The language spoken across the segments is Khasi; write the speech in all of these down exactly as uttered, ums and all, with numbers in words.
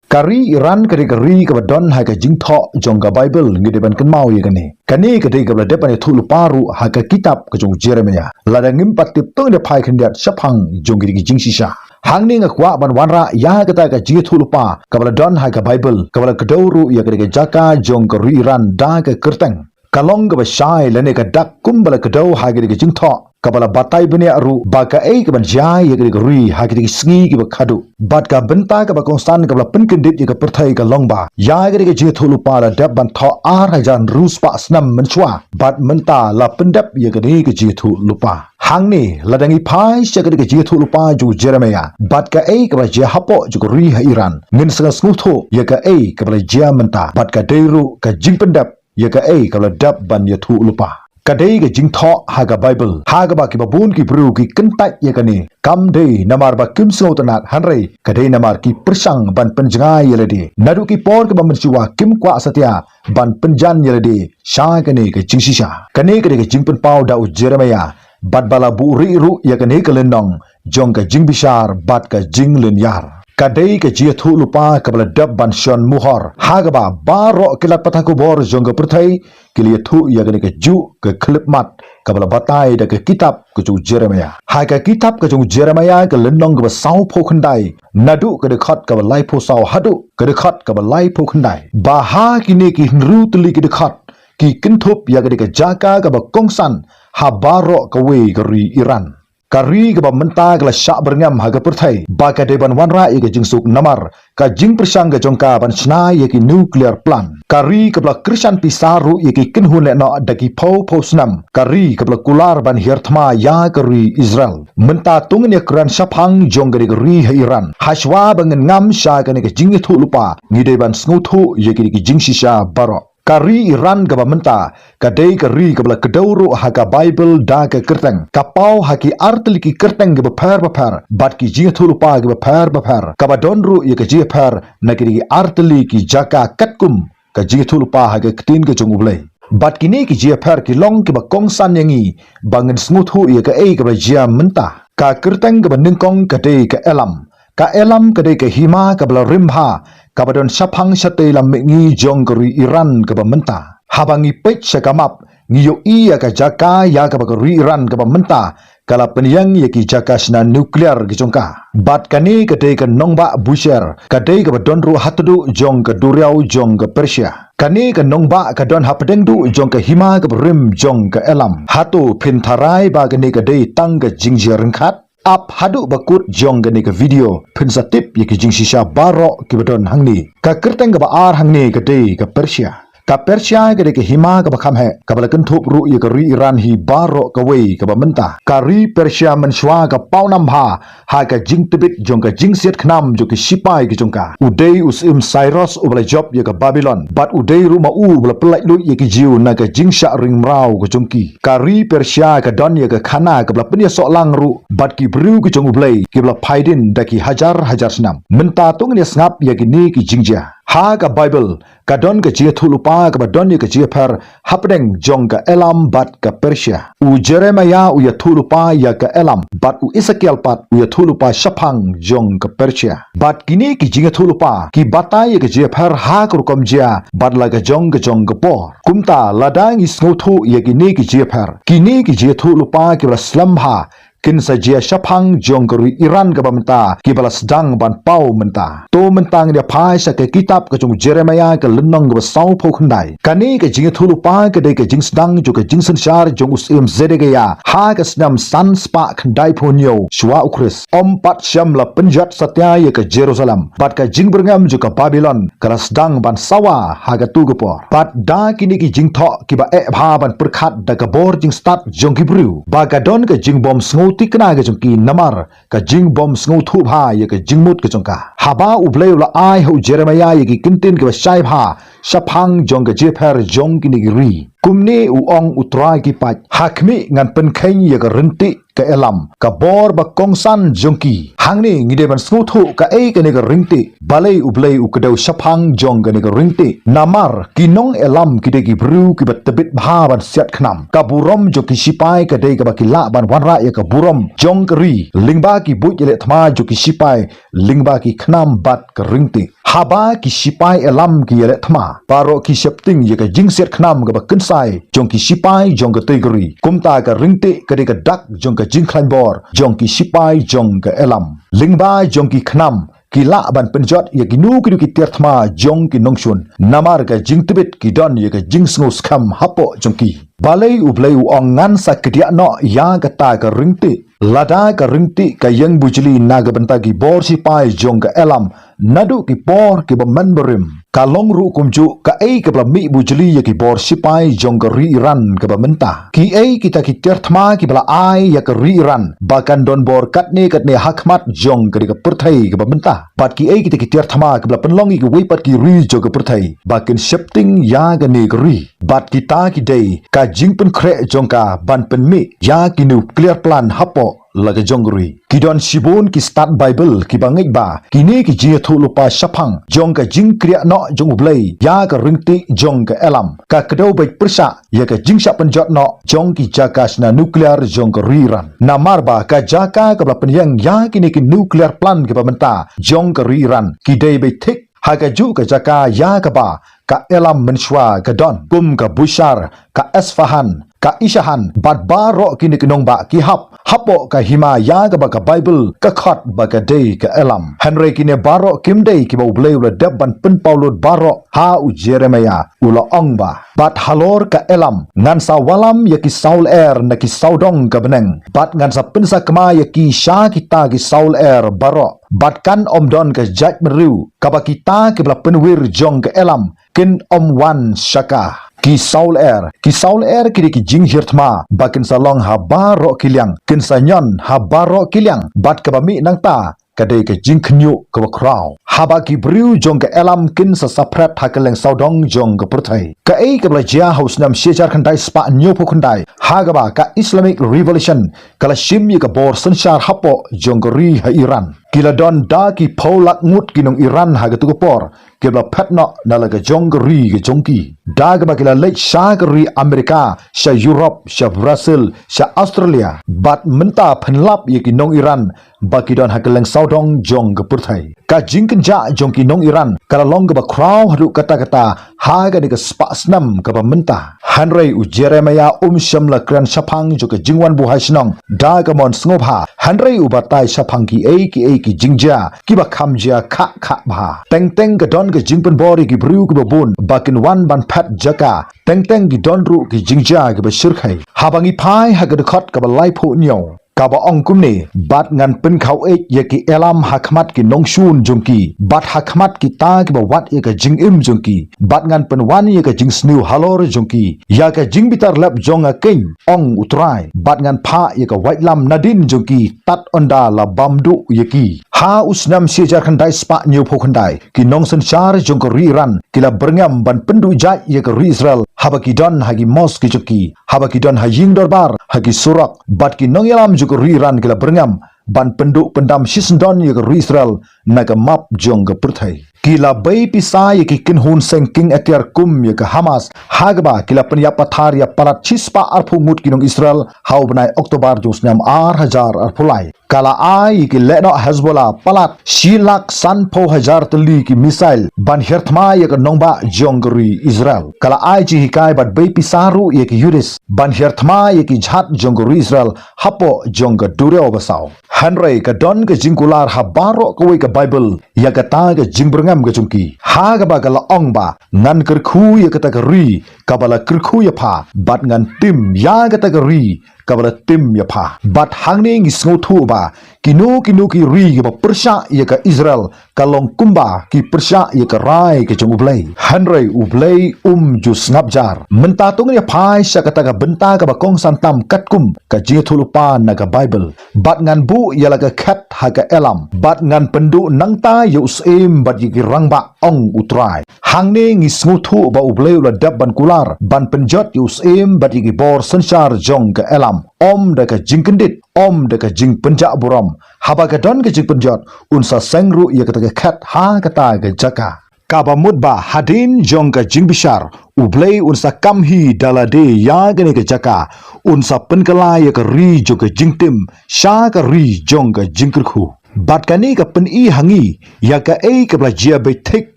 Ka ri Iran ka dei ka ri kaba don ha ka jingthoh jong ka Baibl, ngi dei ban kynmaw ïa kane. Kane ka dei kaba la dep ban ïathuh lypa ruh ha ka kitab ka jong u Jeremiah. Lada ngim pat tip, to ngin ïa phai khyndiat shaphang jong kine ki jingshisha. Hangne nga kwah ban wanrah ïa kata ka jingïathuh lypa kaba la don ha ka Baibl, kaba la kdew ruh ïa kane ka jaka jong ka ri Iran da ka kyrteng. Ka long kaba shai lane ka dak kumba la kdew ha kane ka jingthoh, kaba la batai bniah ruh ba kaei kaban jia ïa kane ka ri ha kine ki sngi kiba khadduh. Bad ka bynta kaba kongsan kaba la pynkyndit ïa ka pyrthei ka long ba ïa kane ka jingïathuh lypa la dep ban thoh ar hajar hynriew spah snem mynshuwa, bad mynta la pyndep ïa kane ka jingïathuh lypa. Hangne, lada ngi phai sha kane ka jingïathuh lypa jong u Jeremiah bad kaei kaba la jia hapoh jong ka ri ha Iran, ngin sa sngewthuh ïa kaei kaba la jia mynta bad ka dei ruh ka jingpyndep ïa kaei kaba la dep ban ïathuh lypa. Ka dei ka jingthoh ha ka Baibl ha kaba kiba bun ki briew ki kyntait ïa kane. Kam dei namar ba kim sngewtynnat, hynrei ka dei namar ki pyrshang ban pynjngai ïa lade. Naduh ki por kiba mynshuwa kim kwah satia ban pynjan ïa lade sha kane ka jingshisha. Kane ka dei ka jingpynpaw da u Jeremiah bad ba la buhrieh ruh ïa kane ka lynnong jong ka jingbishar bad ka jinglynñiar. Ka dei ka jingïathuh lypa kaba la dep ban shon muhor ha kaba baroh ki lad pathai khubor jong ka pyrthei ki la ïathuh ïa kane kajuh ka khyllipmat kaba la batai da ka kitab ka jong u Jeremiah. Ha ka kitab ka jong u Jeremiah ka lynnong kaba sawphew khyndai, naduh ka dkhot kaba laiphew saw haduh ka dkhot kaba laiphew khyndai, ba ha kine ki hynriew tylli ki dkhot ki kynthup ïa kane ka jaka kaba kongsan ha baroh kawei ka ri Iran. Ka ri kaba mynta ka la shah byrngem ha ka pyrthei ba ka dei ban wanrah ïa ka jingsuk namar ka jingpyrshang ka jong ka ban shna ïa ki nuclear plant. Ka ri kaba la kyrshan pisa ruh ïa ki kynhun lehnoh da ki phew phew snem. Ka ri kaba la kular ban hiar thma ïa ka ri Israel. Mynta to ngin ïa kren shaphang jong kane ka ri ha Iran. Hashwa ba ngin ngam sha kane ka jingïathuh lypa, ngi dei ban sngewthuh ïa kine ki jingshisha baroh. Ka ri Iran kaba mynta ka dei ka ri kaba la kdew ruh ha ka Baibl da ka kyrteng. Ka paw ha ki artylli ki kyrteng kiba pher bapher bad ki jingïathuh lypa kiba pher bapher, kaba don ruh ïa ka jingïapher na kine ki artylli ki jaka katkum ka jingïathuh lypa ha ka ktien ka jong U Blei. Bad kine ki jingïapher ki long kiba kongsan ïa ngi ba ngin sngewthuh ïa kaei kaba la jia mynta. Ka kyrteng kaba nyngkong ka dei ka Elam. Ka Elam ka dei ka hima kaba la rim bha kaba don shaphang shatei lam mihngi jong ka ri Iran kaba mynta. Haba ngi peit sha ka map, ngi ïohi ïa ka jaka ïa kaba ka ri Iran kaba mynta ka la pynïeng ïa ki jaka shna nuclear ki jong ka. Bad kane ka dei ka nongbah Bushehr, ka dei kaba don ruh haduh jong ka duriaw jong ka Persia. Kane ka nongbah ka don hapdeng duh jong ka hima kaba rim jong ka Elam. Hato phin tharai ba kane ka dei tang ka jingjia ryngkat? Ap haduh ba kut jong kane ka video phin sa tip ïa ki jingshisha baroh kiba don hangne. Ka kyrteng kaba ar hangne ka dei ka Persia. Ka Persia ka dei ka hima kaba kham heh kaba la kynthup ruh ïa ka ri Iran hi baroh kawei kaba mynta. Ka ri Persia mynshuwa ka pawnam bha ha ka jingtbit jong ka jingsiat khnam jong ki shipai ki jong ka. U dei u syiem Cyrus uba la jop ïa ka Babilon bad u dei ruh ma u uba la pyllait lut ïa ki Jiw na ka jingshah ring mraw ka jong ki. Ka ri Persia ka don ïa ka khana kaba la pynïasoh lang ruh bad ki briew ki jong U Blei kiba la phai dien da ki hajar hajar snem. Mynta to ngin ïa sngap ïa kine ki jingjia. Ha ka Baibl ka don ka jingïathuh lypa kaba don ïa ka jingïapher hapdeng jong ka Elam bad ka Persia. U Jeremiah u ïathuh lypa ïa ka Elam bad u Esekiel pat u ïathuh lypa shaphang jong ka Persia. Bad kine ki jingïathuh lypa ki batai ïa ka jingïapher ha ka rukom jia bad la ka jong ka jong ka por. Kumta lada ngi sngewthuh ïa kine ki jingïapher, kine ki jingïathuh lypa kiba la slem bha kin sa jia shaphang jong ka ri Iran kaba mynta kiba la sdang ban paw mynta. To mynta ngin ïa phai sha ka kitab ka jong u Jeremiah ka lynnong kaba sawphew khyndai. Kane ka jingïathuh lypa ka dei ka jingsdang jong ka jingsynshar jong u syiem Zedekiah ha ka snem san spah khyndai phew hynñiew shuwa U Khrist. Ym pat shym la pynjot satia ïa ka Jerusalem bad ka jingbyrngem jong ka Babilon ka la sdang ban sawa ha katu ka por. Bad da kine ki jingthoh kiba eh bha ban pyrkhat da ka bor jingstad jong ki briew ba ka don ka jingbym sngewthikna ka jong ki namar ka jingbym sngewthuh bha ïa ka jingmut ka jong ka. Haba U Blei u la ai ha u Jeremiah ïa ki kyntien kiba shai bha shaphang jong ka jingpher jong kine ki ri. Kumne u ong U Trai ki paid, ha khmih ngan pynkheiñ ïa ka ryntih ka Elam, ka bor ba kongsan jong ki. Hangne ngi dei ban sngewthuh kaei kane ka ryntih. Balei U Blei u kdew shaphang jong kane ka ryntih? Namar ki nong Elam ki dei ki briew kiba tbit bha ban siat khnam. Ka burom jong ki sipai ka dei kaba ki lah ban wanrah ïa ka burom jong ka ri lyngba ki buit ïaleh thma jong ki sipai, lyngba ki khnam bad ka ryntih. Haba ki sipai Elam ki ïaleh thma, baroh ki sheptieng ïa ka jingsiat khnam kaba kynsai jong ki sipai jong katei ka ri. Kumta ka ryntih ka dei ka dak jong ka jingkhlaiñ bor jong ki sipai jong ka Elam. Lyngba jong ki khnam ki lah ban pynjot ïa kino kino ki tiar thma jong ki nongshun. Namar ka jingtbit ki don ïa ka jingsngewskhem hapoh jong ki. Balei U Blei u ong ngan sa kdiah noh ïa kata ka ryntih? Lada ka ryntih ka ïeng bujli na ka bynta ki bor sipai jong ka Elam naduh ki por kiba mynbarim, ka long ruh kumjuh kaei kaba la mih bujli ïa ki bor sipai jong ka ri Iran kaba mynta. Kiei kita ki tiar thma kiba la ai ïa ka ri Iran ba kan don bor katne katne ha khmat jong kane ka pyrthei kaba mynta? Bad kiei kita ki tiar thma kiba la pynlong ïa kiwei pat ki ri jong ka pyrthei ba kin sheptieng ïa kane ka ri? Bad kita ki dei ka jingpynkhreh jong ka ban pynmih ïa ki nuclear plant hapoh la ka jong ka ri. Ki don shibun ki stad Baibl kiba ngeit ba kine ki jingïathuhlypa shaphang jong ka jingkdiah noh jong U Blei ïa ka ryntih jong ka Elam ka kdew beit pyrshah ïa ka jingshah pynjot noh jong ki jaka shna nuclear jong ka ri Iran. Namar ba ka jaka kaba la pynïeng ïa kine ki nuclear plant kiba mynta jong ka ri Iran ki dei beit thik ha kajuh ka jaka ïa kaba ka Elam mynshuwa ka don, kum ka Bushehr, ka Isfahan, ka Isfahan, bad baroh kine ki nongbah ki hap hapoh ka hima ïa kaba ka Baibl ka khot ba ka dei ka Elam. Hynrei kine baroh kim dei kiba U Blei u la dep ban pynpaw lut baroh ha u Jeremiah, u la ong ba, bad halor ka Elam ngan sa wallam ïa ki sawlyer na ki sawdong ka bneng, bad ngan sa pynsakma ïa ki sha kita ki sawlyer baroh. Bad kan ym don ka jaitbynriew kaba kita kiba la pynwir jong ka Elam kin ym wan sha ka. Ki sawlyer, ki sawlyer ki dei ki jinghiar thma ba kin sa long ha baroh ki liang, kin sa ñion ha baroh ki liang, bad kaba mih nangta ka dei ka jingkhynñiuh kaba khraw. Haba ki briew jong ka Elam kin sa saphriang ha kylleng sawdong jong ka pyrthei. Kaei kaba la jia ha u snem shi hajar khyndai spah hynñiewphew khyndai, ha kaba ka Islamic Revolution ka la shim ïa ka bor synshar hapoh jong ka ri ha Iran. Ki la don da ki phew lak ngut ki nong Iran ha katu ka por, kiba la phet noh na la ka jong ka ri ka jong ki. Da kaba ki la leit sha ka ri Amerika, sha Europe, sha Brazil, sha Australia. Bad mynta pynlap ïa ki nong Iran ba ki don ha kylleng sawdong jong ka pyrthei. Ka jingkynjah jong ki nong Iran ka la long kaba khraw haduh katta katta ha kane ka spah snem kaba mynta. Hynrei u Jeremiah um shym la kren shaphang jong ka jingwan buhai shnong da ka mon sngewbha. Hynrei u batai shaphang kiei kiei ki jingjia kiba kham jia khah khah bha. Teng teng ka don ka jingpynbor ïa ki briew kiba bun ba kin wan ban phet jaka. Teng teng ki don ruh ki jingjia kiba shyrkhei. Haba ngi phai ha ka dkhot kaba laiphew hynñiew, kaba ong kumne, bad ngan pynkhawoit ïa ki Elam ha khmat ki nongshun jong ki, bad ha khmat kita kiba wad ïa ka jingim jong ki, bad ngan pynwan ïa ka jingsniew halor jong ki ïa ka jingbitar lep jong nga keiñ, ong U Trai, bad ngan phah ïa ka waitlam nadien jong ki tad ynda la bam duh ïa ki. Ha u snem shi hajar khyndai spah hynñiewphew khyndai, ki nongsynshar jong ka ri Iran ki la byrngem ban pynduh jait ïa ka ri Israel haba ki don ha ki mosque jong ki, haba ki don ha ïing dorbar, ha ki surok, bad ki nongïalam jong ka ri Iran ki la byrngem ban pynduh pyndam shisyndon ïa ka ri Israel na ka map jong ka pyrthei. Ki la bei pisa ïa ki kynhun seng kieng atiar kum ïa ka Hamas, ha kaba ki la pynïap pathar ïa palat shispah arphew ngut ki nong Israel ha u bnai October jong u snem ar hajar arphew lai. Ka la ai ïa ki lehnoh Hezbollah palat shi lak sanphew hajar tylli ki missile ban hiar thma ïa ka nongbah jong ka ri Israel. Ka la ai jinghikai bad bei pisa ruh ïa ki Houthis ban hiar thma ïa ki jhad jong ka ri Israel hapoh jong ka duriaw basaw. Hynrei ka don ka jingkular ha baroh kawei ka Baibl ïa kata ka jingbyrngem ka jong ki, ha kaba ka la ong ba, ngan kyrkhu ïa kata ka ri kaba la kyrkhu ïa pha, bad ngan tim ïa kata ka ri kaba la tim ïa pha. Bad hangne ngi sngewthuh ba kino kino ki ri kiba pyrshah ïa ka Israel ka long kumba ki pyrshah ïa ka rai ka jong U Blei. Hynrei U Blei um ju sngap jar. Mynta to ngin ïa phai sha kata ka bynta kaba kongsan tam katkum ka jingïathuhlypa na ka Baibl. Bad ngan buh ïa la ka khet ha ka Elam, bad ngan pynduh nangta ïa u syiem bad ïa ki rangbah, ong U Trai. Hangne ngi sngewthuh ba U Blei u la dep ban kular ban pynjot ïa u syiem bad ïa ki bor synshar jong ka Elam, ym da ka jingkyndit, ym da ka jingpynjah burom. Haba ka don ka jingpynjot, un sa seng ruh ïa kata ka khet ha kata ka jaka. Kaba mut ba hadien jong ka jingbishar, U Blei un sa kam hi da lade ïa kane ka jaka, un sa pynkylla ïa ka ri jong ka jingtim sha ka ri jong ka jingkyrkhu. Bad kane ka pyni ha ngi ïa kaei kaba la jia beit thik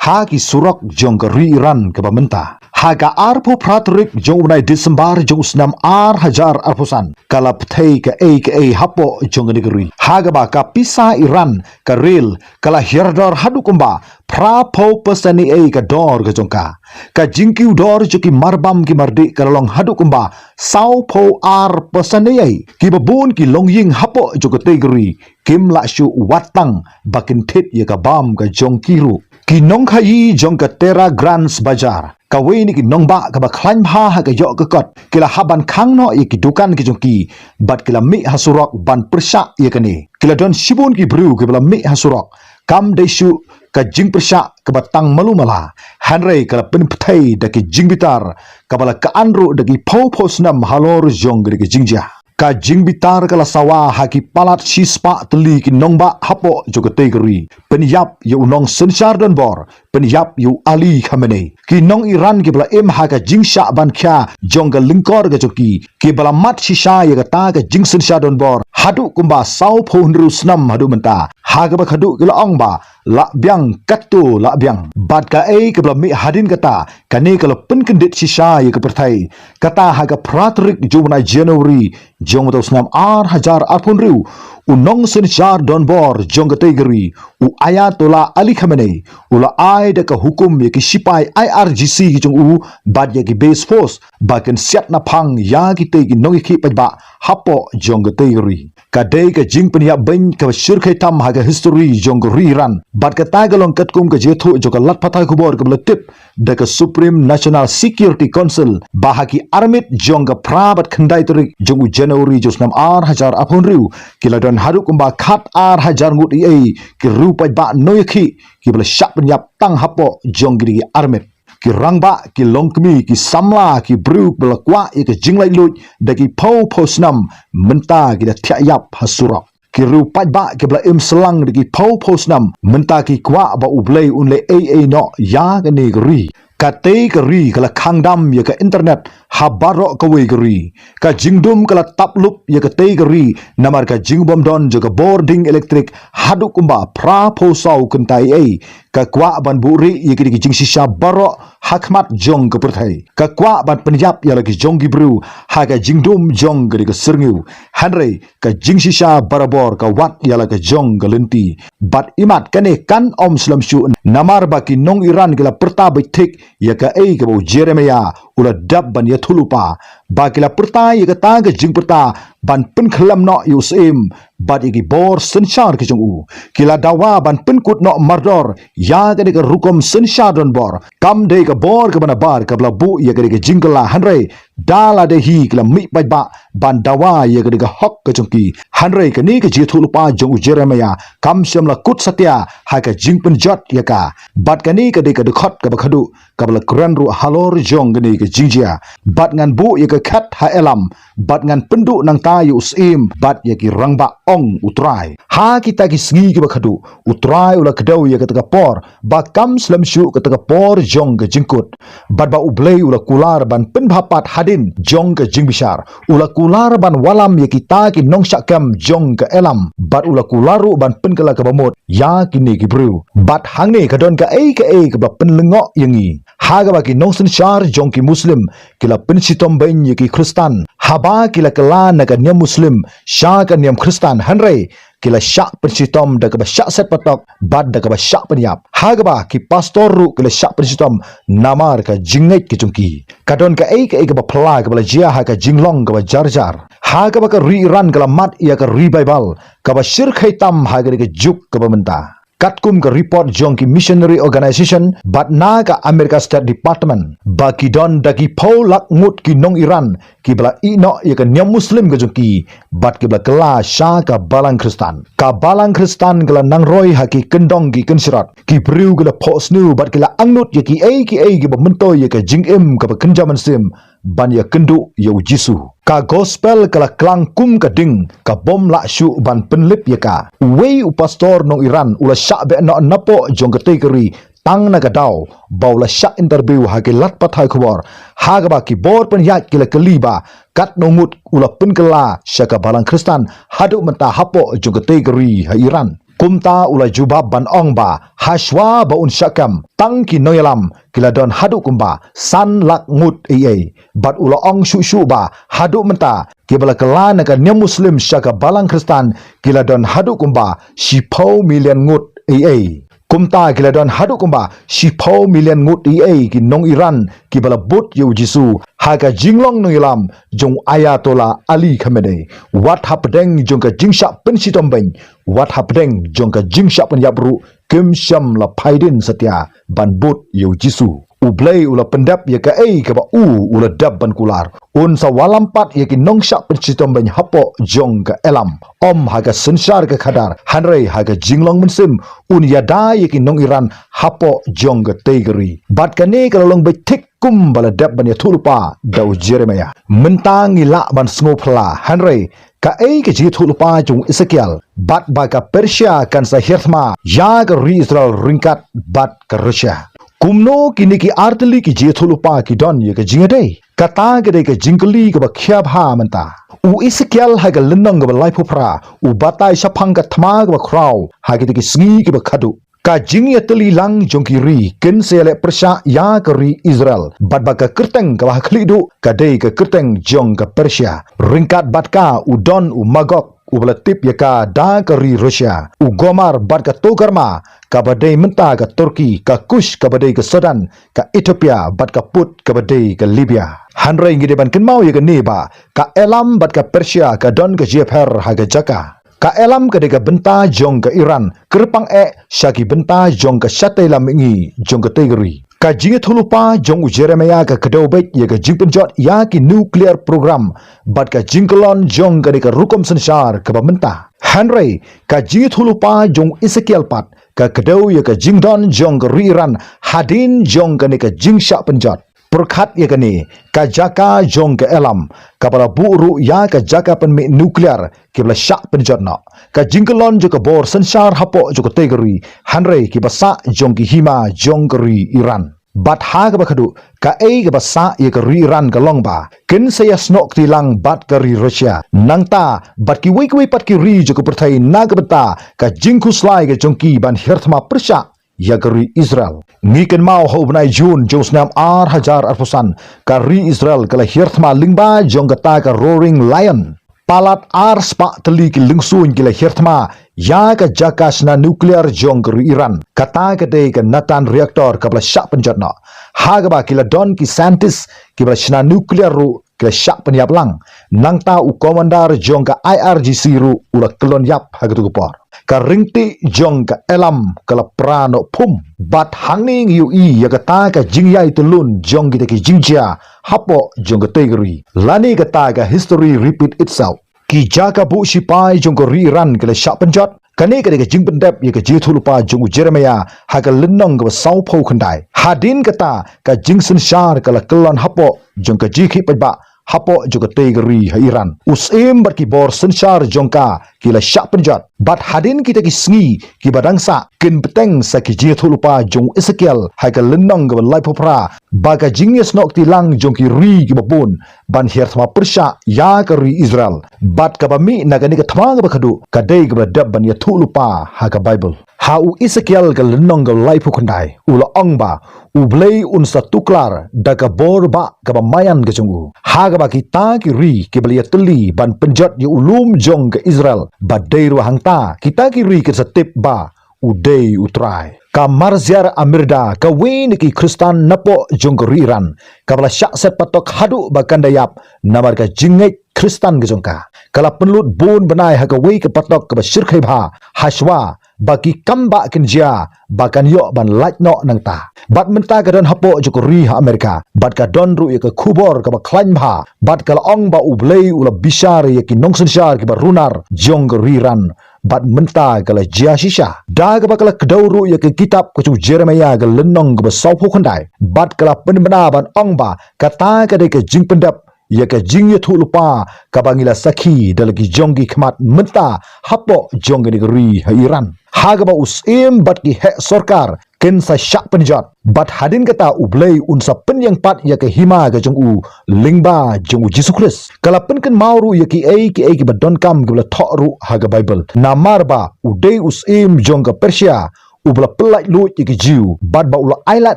ha ki surok jong ka ri Iran kaba mynta. Ha ka arphew phra tarik jong u bnai December jong u snem ar hajar arphew san, ka la pynthei kaei kaei hapoh jong kane ka ri. Ha kaba ka pisa Iran, ka rel, ka la hiar dor haduh kumba phra phew percent eiei ka dor ka jong ka. Ka jingkiew dor jong ki marbam ki mardih ka la long haduh kumba saw phew ar percent eiei. Kiba bun ki longïing hapoh jong katei ka ri kim lah shuh wat tang ba kin thied ïa ka bam ka jong ki ruh. Ki nongkhaïi jong ka Tera Grande Bazar, kawei na ki nongbah kaba khlaiñ bha ha ka ïoh ka kot, ki la hap ban khang noh ïa ki dukan ki jong ki, bad ki la mih ha surok ban pyrshah ïa kane. Ki la don shibun ki briew kiba la mih ha surok, kam dei shuh ka jingpyrshah kaba tang malu mala, hynrei ka la pynpyrthei da ki jingbitar kaba la kylla ruh da ki phew phew snem halor jong kane ka jingjia. Ka jingbitar ka la sawa ha ki palat shispah tylli ki nongbah hapoh jong katei ka ri, pynïap ïa u nongsynshar donbor, pynïap ïa u Ali Khamenei. Ki nong Iran kiba la im ha ka jingshah ban khia jong ka lyngkor ka jong ki, kiba la mat shisha ïa kata ka jingsynshar donbor haduh kumba saw phew hynriew snem haduh mynta. Ha kaba khadduh ki la ong ba lah biang katto lah biang. Bad kaei kaba la mih hadien kata, kane ka la pynkyndit shisha ïa ka pyrthei. Kata ha ka phra tarik jong u bnai January jong u snem ar hajar arphew hynriew, u nongsynshar donbor jong katei ka ri, u Ayatollah Ali Khamenei, u la ai da ka hukum ïa ki sipai I R G C ki jong u bad ïa ki base force ba kin siat naphang ïa kitei ki nongïakhih paidbah hapoh jong katei ka ri. Ka dei ka jingpynïap beiñ kaba shyrkhei tam ha ka history jong ka ri Iran. Bad kata ka long katkum ka jingïathuh jong ka lad pathai khubor kaba la tip da ka Supreme National Security Council, ba ha ki armiet jong ka phra bad khyndai tarik jong u January jong u snem ar hajar arphew hynriew, ki la don haduh kumba khat ar hajar ngut eiei ki riew paidbah nongïakhih kiba la shah pynïap tang hapoh jong kitei ki armiet. Ki rangbah, ki longkmie, ki samla, ki briew ba la kwah ïa ka jinglaitluid da ki phew phew snem, mynta ki la thiah ïap ha surok. Ki riew paidbah kiba la im slang da ki phew phew snem, mynta ki kwah ba U Blei un leh eiei noh ïa kane ka ri. Katei ka ri ka la khang dam ïa ka internet ha baroh kawei ka ri. Ka jingdum ka la tap lup ïa katei ka ri namar ka jingbymdon jong ka bording elektrik haduh kumba phra phew saw kynta eiei. Ka kwah ban buhrieh ïa kitei ki jingshisha baroh ha khmat jong ka pyrthei. Ka kwah ban pynïap ïa la ki jong ki briew ha ka jingdum jong katei ka syrngiew. Hynrei ka jingshisha barabor ka wad ïa la ka jong ka lynti. Bad imat kane kan ym slem shuh namar ba ki nong Iran ki la pyrta beit thik ïa kaei kaba u Jeremiah u la dep ban ïathuhlypa. Ba ki la pyrta ïa kata ka jingpyrta ban pynkhlem noh ïa u syiem bad ïa ki bor synshar ki jong u. Ki la dawa ban pynkut noh mardor ïa katei ka rukom synshar donbor. Kam dei ka bor kaba nabar kaba la buh ïa katei ka jingkylla, hynrei da lade hi ki la mih paidbah ban dawa ïa katei ka hok ka jong ki. Hynrei kane ka jingïathuhlypa jong u Jeremiah kam shym la kut satia ha ka jingpynjot ïa ka. Bad kane ka dei ka dkhot kaba khadduh kaba la kren ruh halor jong kane ka jingjia. Bad ngan buh ïa ka khet ha Elam, bad ngan pynduh nangta ïa u syiem bad ïa ki rangbah, ong U Trai. Ha kita ki sngi kiba khadduh, U Trai u la kdew ïa kata ka por ba kam slem shuh kata ka por jong ka jingkut. Bad ba U Blei u la kular ban pynbha pat hadien jong ka jingbishar. U la kular ban wallam ïa kita ki nongshah kem jong ka Elam. Bad u la kular ruh ban pynkylla kaba mut ïa kine ki briew. Bad hangne ka don kaei kaei kaba pynlyngngoh ïa ngi. Ha kaba ki nongsynshar jong ki Muslim ki la pynshitom beiñ ïa ki Khristan. Haba ki la kylla na ka niam Muslim sha ka niam Khristan, hynrei ki la shah pynshitom da kaba shah set patok bad da kaba shah pynïap. Ha kaba ki pastor ruh ki la shah pynshitom namar ka jingngeit ka jong ki. Ka don kaei kaei kaba phylla kaba la jia ha ka jinglong kaba jar jar. Ha kaba ka ri Iran ka la mad ïa ka revival kaba shyrkhei tam ha kane ka juk kaba mynta. Katkum ka report jong ki missionary organization bad na ka America State Department, ba ki don da ki phew lak ngut ki nong Iran kiba la ïeh noh ïa ka niam Muslim ka jong ki bad kiba la kylla sha ka balang Khristan. Ka balang Khristan ka la nangroi ha ki kyndong ki kynshrot. Ki briew ki la phohsniew bad ki la angnud ïa kiei kiei kiba myntoi ïa ka jingim kaba kynja mynsiem ban ïakynduh ïa u Jisu. Ka gospel ka la klang kum ka ding kaba ym lah shuh ban pynlip ïa ka. Uwei u pastor nong Iran u la shah beh noh napoh jong katei ka ri tang na ka daw ba u la shah interview ha ki lad pathai khubor. Ha kaba ki bor pynïaid ki la kylli ba katno ngut u la pynkylla sha ka balang Khristan haduh mynta hapoh jong katei ka ri ha Iran. Kumta u la jubab ban ong ba hashwa ba un shah kem, tang ki nongïalam ki la don haduh kumba san lak ngut ei ei. Bad u la ong shuh shuh ba haduh mynta kiba la kylla na ka niam Muslim sha ka balang Khristan ki la don haduh kumba shiphew million ngut ei ei. Kumta ki la don haduh kumba shiphew million ngut ei ei ki nong Iran kiba la bud ïa u Jisu ha ka jinglong nongïalam jong u Ayatollah Ali Khamenei. Wat hapdeng jong ka jingshah pynshitom beiñ, wat hapdeng jong ka jingshah pynïap ruh kim shym la phaidien satia ban bud ïa u Jisu. U Blei u la pyndep ïa kaei kaba u u la dep ban kular. Un sa wallam pat ïa ki nongshah pynshitom beiñ hapoh jong ka Ilam. Ym ha ka synshar ka khadar, hynrei ha ka jinglong mynsiem un ïada ïa ki nong Iran hapoh jong katei ka ri. Bad kane ka la long beit thik kumba la dep ban ïathuh lypa da u Jeremiah. Mynta ngi lah ban sngew phylla, hynrei kaei ka jingïathuh lypa jong u Esekiel bad ba ka Persia kan sa hiar thma ïa ka ri Israel ryngkat bad ka Russia? Kumno kine ki artylli ki jingïathuh lypa ki don ïa ka jingïadei? Kata ka dei ka jingkylli kaba khia bha mynta. U Esekiel ha ka lynnong kaba laiphew phra u batai shaphang ka thma kaba khraw ha kita ki sngi kiba khadduh. Ka jingïatylli lang jong ki ri kin sa ïaleh pyrshah ïa ka ri Israel. Bad ba ka kyrteng kaba ha khlieh duh ka dei ka kyrteng jong ka Persia. Ryngkat bad ka u don u Magog uba la tip ïa ka da ka ri Russia, u Gomar bad ka Togarma kaba dei mynta ka Turkey, ka Kush kaba dei ka Sudan, ka Ethiopia bad ka Put kaba dei ka Libya. Hynrei ngi dei ban kynmaw ïa kane ba ka Elam bad ka Persia ka don ka jingïapher ha ka jaka. Ka Elam ka dei ka bynta jong ka Iran kyrpang eh sha ki bynta jong ka shatei lam mihngi jong katei ka ri. Ka jingïathuh lypa jong u Jeremiah ka kdew beit ïa ka jingpynjot ïa ki nuclear program bad ka jingkyllon jong kane ka rukom synshar kaba mynta. Hynrei ka jingïathuh lypa jong u Esekiel pat ka kdew ïa ka jingdon jong ka ri Iran hadien jong kane ka jingshah pynjot. Pyrkhat ïa kane, ka jaka jong ka Elam kaba la buh ruh ïa ka jaka pynmih nuclear kiba la shah pynjot noh. Ka jingkyllon jong ka bor synshar hapoh jong katei ka ri, hynrei kiba sah jong ki hima jong ka ri Iran. Bad ha kaba khadduh, kaei kaba sah ïa ka ri Iran ka long ba kin sa ïasnoh kti lang bad ka ri Russia. Nangta bad kiwei kiwei pat ki ri jong ka pyrthei na ka bynta ka jingkhuslai ka jong ki ban hiar thma pyrshah ïa ka ri Israel. Ngi kynmaw ha u bnai June jong u snem ar hajar arphew san, ka ri Israel ka la hiar thma lyngba jong kata ka Roaring Lion. Palat ar spah tylli ki lyngsuiñ ki la hiar thma ïa ka jaka shna nuclear jong ka ri Iran. Kata ka dei ka Natan reactor kaba la shah pynjot noh. Ha kaba ki la don ki scientist kiba la shna nuclear ruh ki la shah pynïap lang. Nangta u commander jong ka I R G C ruh u la kyllon ïap ha katu ka por. Ka ryngtih jong ka Elam ka la pra noh phum. Bad hangne ngi ïohi ïa kata ka jingïai tylun jong kita ki jingjia hapoh jong katei ka ri. Lane kata ka history repeat itself. Ki jaka buh shipai jong ka ri Iran ki la shah pynjot. Kane ka dei ka jingpyndep ïa ka jingïathuh lypa jong u Jeremiah ha ka lynnong kaba sawphew khyndai. Hadien kata ka jingsynshar ka la kyllon hapoh jong ka jingkhih paidbah hapoh jong katei ka ri ha Iran. U syiem bad ki bor synshar jong ka ki la shah pynjot. Bad hadien kita ki sngi kiba dang sah kin bteng sa ki jingïathuh lypa jong u Esekiel ha ka lynnong kaba laiphew phra ba ka jingïasnoh kti lang jong ki ri kiba bun ban hiar thma pyrshah ïa ka ri Israel. Bad kaba mih na kane ka thma kaba khadduh ka dei kaba dep ban ïathuh lypa ha ka Baibl. Ha u Esekiel ka lynnong ka laiphew khyndai, u la ong ba U Blei un sa tuklar da ka bor ba kaba maïan ka jong u, ha kaba kita ki ri kiba la ïatylli ban pynjot ïa u lum jong ka Israel, ba dei ruh hangta kita ki ri kin sa tip ba u dei U Trai. Ka Marziar Amirda, kawei na ki Khristan napoh jong ka ri Iran, kaba la shah set patok haduh ba kan da ïap namar ka jingngeit Khristan ka jong ka, ka la pynlut bun bnai ha kawei ka patok kaba shyrkhei bha, hashwa ba ki kam ba kin jia ba kan ïoh ban lait noh nangta. Bad mynta ka don hapoh jong ka ri ha Amerika, bad ka don ruh ïa ka khubor kaba khlaiñ bha, bad ka la ong ba U Blei u la bishar ïa ki nongsynshar kiba runar jong ka ri Iran, bad mynta ka la jia shisha. Da kaba ka la kdew ruh ïa ka kitab ka jong u Jeremaïah ka lynnong kaba sawphew khyndai, bad ka la pynbna ban ong ba kata ka dei ka jingpyndep ïa ka jingïathuhlypa kaba ngi la sakhi da la ki jong ki khmat mynta hapoh jong kane ka ri ha Iran, ha kaba u syiem bad ki heh sorkar kin sa shah pynjot. Bad hadien kata U Blei un sa pynïeng pat ïa ka hima ka jong u lyngba jong u Jisu Khrist. Ka la pynkynmaw ruh ïa kiei kiei kiba donkam kiba la thoh ruh ha ka Baibl, namar ba u dei u syiem jong ka Persia uba la pyllait luid ïa ki Jiw, bad ba u la ailad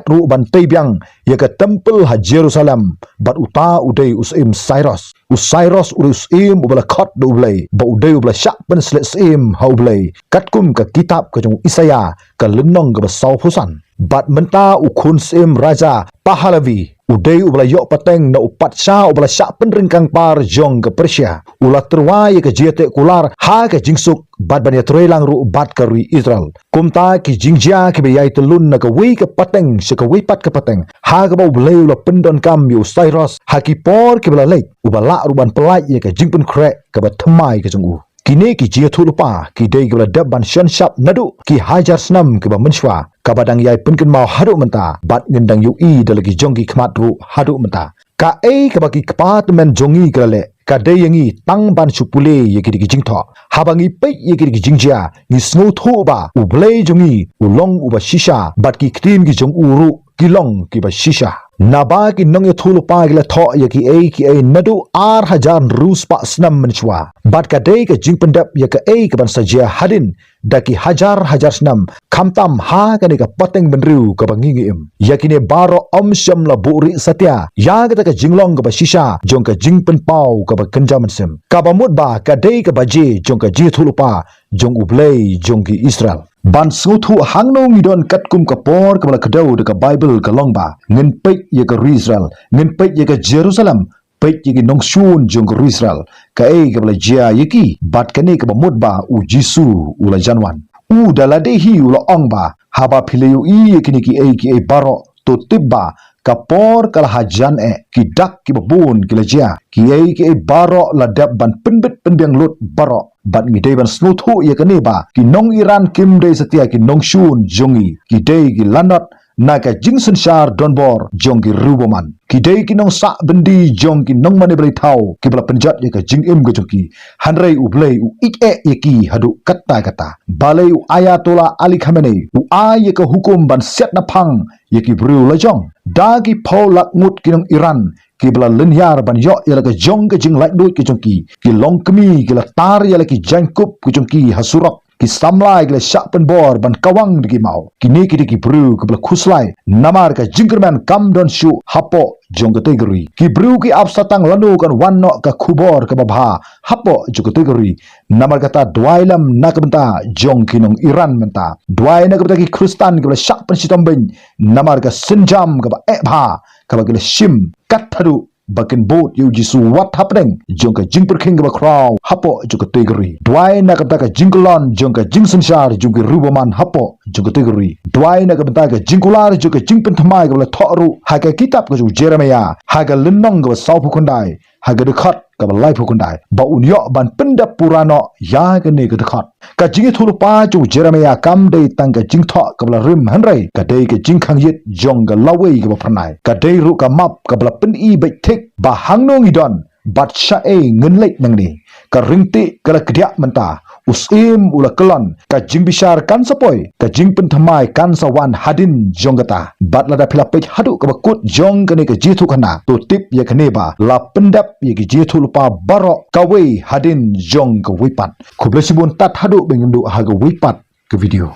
ruh ban tei biang ïa ka templ ha Jerusalem. Bad uta u dei u syiem Sairos. U Sairos u dei u syiem uba la khot da U Blei, ba u dei uba la shah pynshlei syiem ha U Blei, katkum ka kitab ka jong u Isaïah ka lynnong kaba sawphew san. Bad mynta u khun syiem Raja Pahlavi u dei uba la ïoh pateng na u patsha uba la shah pynryngkang par jong ka Persia. U la tyrwa ïa ka jingïateh kular ha ka jingsuk, bad ban ïatrei lang ruh bad ka ri Israel. Kumta ki jingjia kiba ïai tylun na kawei ka pateng sha kawei pat ka pateng, ha kaba U Blei u la pyndonkam ïa u Sairos ha ki por kiba la leit, uba lah ruh ban pyllait ïa ka jingpynkhreh kaba thymmai ka jong u. Kine ki jingïathuhlypa ki dei kiba la dep ban shon shap naduh ki hajar snem kiba mynshuwa, kaba dang ïai pynkynmaw haduh mynta, bad ngin dang ïohi da la ki jong ki khmat ruh haduh mynta. Kaei kaba ki kpa tymmen jong ngi ki la leh, ka dei ïa ngi tang ban shu pule ïa kine ki jingthoh. Haba ngi peit ïa kine ki jingjia, ngi sngewthuh ba U Blei jong ngi u long uba shisha, bad ki ktien ki jong u ruh ki long kiba shisha. Naba ki nongïathuhlypa ki la thoh ïa kiei kiei naduh ar hajar hynriew spah snem mynshuwa, bad ka dei ka jingpyndep ïa kaei kaban sa jia hadien da ki hajar hajar snem, khamtam ha kane ka pateng bynriew kaba ngi ngi im. Ïa kine baroh ym shym la buhrieh satia ïa kata ka jinglong kaba shisha jong ka jingpynpaw kaba kynja mynsiem, kaba mut ba ka dei ka baje jong ka jingïathuhlypa jong U Blei jong ki Israel. Ban sngewthuh hangno ngi don katkum ka por kaba la kdew da ka Baibl ka long ba ngin peit ïa ka ri Israel, ngin peit ïa ka Jerusalem, peit ïa ki nongshun jong ka ri Israel, kaei kaba la jia ïa ki, bad kane kaba mut ba U Jisu u la jan wan. U da lade hi u la ong ba, haba phi la ïohi ïa kine kiei kiei baroh, to tip ba ka por ka la hajan eh, ki dak kiba bun ki la jia, kiei kiei baroh la dep ban pynbit pynbiang lut baroh. Bad ngi dei ban sngewthuh ïa kane ba ki nong Iran kim dei satia ki nongshun jong ngi, ki dei ki lanot na ka jingsynshar donbor jong ki riewbymman. Ki dei ki nongsah byndi jong ki nongmane blei thaw kiba la pynjot ïa ka jingim ka jong ki. Hynrei U Blei u ïeit eh ïa ki haduh katta katta. Balei u Ayatollah Ali Khamenei u ai ïa ka hukum ban siat na phang ïa ki briew lajong? Da ki phew lak ngut ki nong Iran kiba la lynñiar ban ïoh ïa la ka jong ka jinglaitluid ka jong ki, ki longkmie ki la tar ïa la ki jaiñkup ka jong ki ha surok, ki samla ki la shah pynbor ban kawang da ki maw. Kine ki dei ki briew kiba la khuslai namar ka jingkyrmen kam don shuh hapoh jong katei ka ri. Ki briew ki ap satang lano kan wan noh ka khubor kaba bha hapoh jong katei ka ri. Namar kata duwai lem na ka bynta jong ki nong Iran mynta. Duwai na ka bynta ki Khristan kiba la shah pynshitom beiñ namar ka sienjam kaba eh bha kaba ki la shim, kat haduh ba kin bud ïa U Jisu wat hapdeng jong ka jingpyrkhing kaba khraw hapoh jong katei ka ri. Duwai na ka bynta ka jingkyllon jong ka jingsynshar jong ki riewbymman hapoh jong katei ka ri. Duwai na ka bynta ka jingkular jong ka jingpynthymmai kaba la thoh ruh ha ka kitab ka jong u Jeremaïah, ha ka lynnong kaba sawphew khyndai, ha ka dkhot kaba laiphew khyndai, ba un ïoh ban pyndep pura noh ïa kane ka dkhot. Ka jingïathuhlypa jong u Jeremaïah kam dei tang ka jingthoh kaba la rim, hynrei ka dei ka jingkhang ïit jong ka lawei kaba phyrnai. Ka dei ruh ka map kaba la pyni beit thik ba hangno ngi don bad shaei ngin leit nangne. Ka ryngtieh ka la kdiah mynta, u syiem u la kyllon, ka jingbishar kan sa poi, ka jingpynthymmai kan sa wan hadien jong kata. Bad lada phi la peit haduh kaba kut jong kane ka jingïathuhkhana, to tip ïa kane ba la pyndep ïa ki jingïathuhlypa baroh kawei hadien jong kawei pat. Khublei shibun, tad haduh ban ïakynduh ha kawei pat ka video.